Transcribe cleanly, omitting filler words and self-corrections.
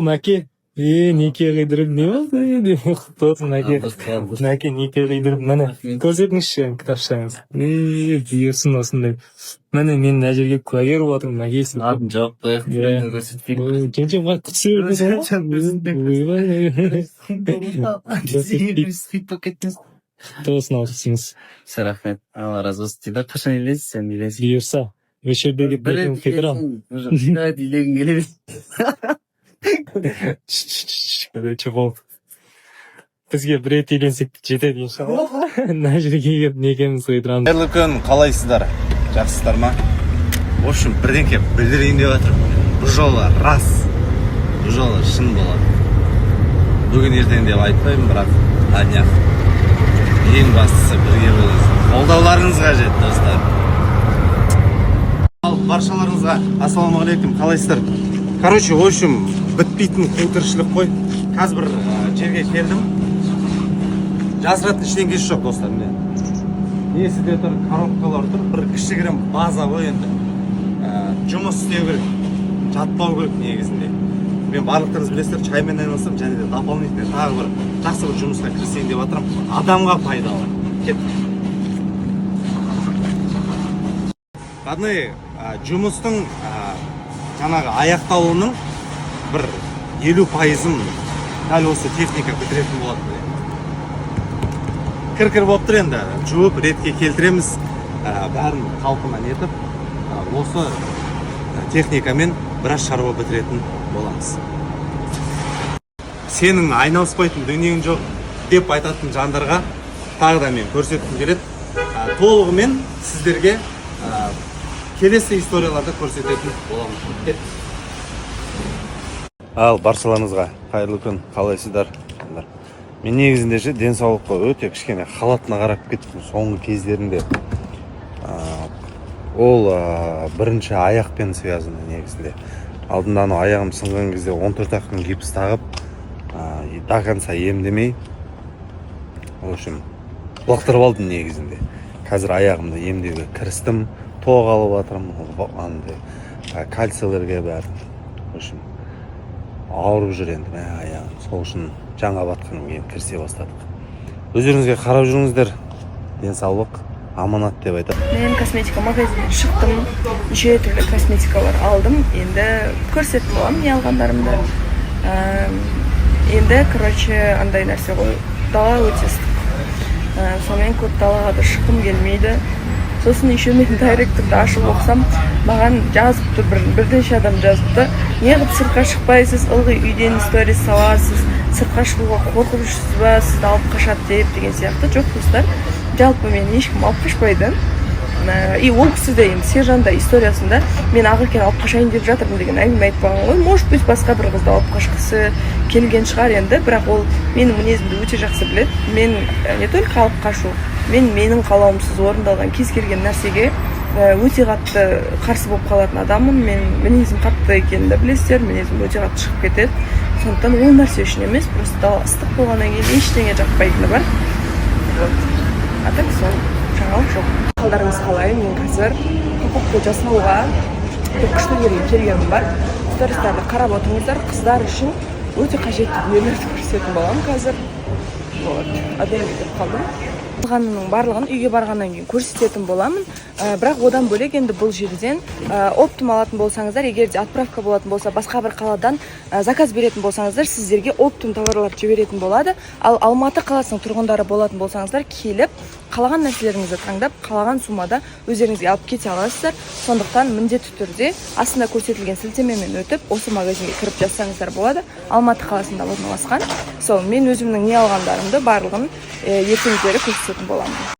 Мәке, е, неке қидырып не болды, е, деп, құтты болсын, Мәке. Мәке неке қидырып, міне, көрсетіңізші кітапшаңыз. Е, бұйырсын осындай. Міне, мен мына жерге куәгер болып жатырмын, Мәке, сіз. Атын жауып қояйық. Иә. Көрсетпейік. Ой, кенжем күтсе. Ойбай. Құтты болсын, алғысыңыз. Рахмет, Алла разы болсын дейді. Қашан үйленесің сен, үйленсең? Бұйырса, осы жерде келіп некемді қидырамын. Уже үйленгің келе берсін. Короче, болды, бізге бір рет үйленсек те жетеді, иншалла. Мына жерге келіп некемізді қидырамыз. Қайырлы күн, қалайсыздар? Жақсысыздар ма? В общем, бірдеңке білдірейін деп жатырмын. Бұл жолы рас, бұл жолы шын болады. Бүгін, ертең деп айтпаймын, бірақ на днях. Ең бастысы, бірге болыңыз, қолдауларыңыз қажет, достар. Ал баршаларыңызға ассалаумағалейкум, қалайсыздар? Короче, в общем, бітпейтін қу тіршілік қой. Қазір бір жерге келдім, жасыратын ештеңкесі жоқ, достар. Міне, несі де тұр, коробкалар тұр, бір кішігірім база ғой енді. Жұмыс істеу керек, жатпау керек негізінде. Мен, барлықтарыңыз білесіздер, чаймен айналысамын және де дополнительно тағы бір жақсы бір жұмысқа кірісейін деп жатырмын, адамға пайдалы. Кеттік, родные. Жұмыстың жаңағы аяқталуының бір 50%-ын дәл осы техника бітіретін болады. Міне, кір кір болып тұр, енді жуып, ретке келтіреміз, бәрін қалпына нетіп, осы техникамен біраз шаруа бітіретін боламыз. Сенің айналыспайтын дүниең жоқ деп айтатын жандарға тағы да мен көрсеткім келеді. Толығымен сіздерге келесі историяларда көрсететін боламын. Кеттік. Ал баршаларыңызға қайырлы күн, қалайсыздар? Мен негізінде ше, денсаулыққа өте кішкене халатына қарап кеттім соңғы кездерінде. Ол бірінші аяқпен связано негізінде. Алдында анау аяғым сынған кезде 14 ақ күн гипс тағып, и до конца емдемей, в общем, лақтырып алдым негізінде. Қазір аяғымды емдеуге кірістім, тоқ алып жатырмын, андай кальцийлерге, бәрін. В общем, ауырып жүр енді, мә, аяғым. Сол үшін жаңа батқаннан кейін кірісе бастадық. Өздеріңізге қарап жүріңіздер, денсаулық аманат деп айтады. Мен косметика магазиннен шықтым, неше түрлі косметикалар алдым. Енді көрсететін боламын не алғандарымды. Енді, короче, андай нәрсе ғой, дала өте ыстық. Сонымен көп далаға да шыққым келмейді. Сосын еще мен директімді ашып оқысам, маған жазыпты, бірнеше адам жазыпты: «Неғып сыртқа шықпайсыз, ылғи үйден сторис саласыз, сыртқа шығуға қорқып жүрсіз ба, сізді алып қашады деп», — деген сияқты. Жоқ, достар, жалпы мені ешкім алып қашпайды. И ол кісі де енді Сержан да историясында «мен Ақеркені алып қашайын деп жатырмын» деген әңгіме айтпаған ғой. Может быть, басқа бір қызды алып қашқысы келген шығар енді, бірақ ол менің мінезімді өте жақсы біледі. Мен не только алып қашу, мен менің қалауымсыз орындалған кез келген нәрсеге өте қатты қарсы болып қалатын адаммын. Мен мінезім қатты екенін де білесіздер, мінезім өте қатты шығып кетеді. Сондықтан ол нәрсе үшін емес, просто дала ыстық болғаннан кейін ештеңе жақпайтыны бар. Вот, а так сол, жаңалық жоқ. Қалдарыңыз қалай? Мен қазір покупка жасауға бір күшті жерге келгенім бар. Стористарды қарап отырыңыздар, қыздар үшін өте қажетті дүниелерді көрсететін боламын қазір. Вот, отельге келіп қалдым. Алғанымның барлығын үйге барғаннан кейін көрсететін боламын. Бірақ одан бөлек енді бұл жерден оптом алатын болсаңыздар, егер де отправка болатын болса, басқа бір қаладан заказ беретін болсаңыздар, сіздерге оптом товарлар жіберетін болады. Ал Алматы қаласының тұрғындары болатын болсаңыздар, келіп, қалаған нәрселеріңізді таңдап, қалаған суммада өздеріңізге алып кете аласыздар. Сондықтан міндетті түрде астында көрсетілген сілтемемен өтіп, осы магазинге кіріп жазсаңыздар болады. Алматы қаласында орналасқан. Сол, мен өзімнің не алғандарымды барлығын ертеңдері көрсететін боламын.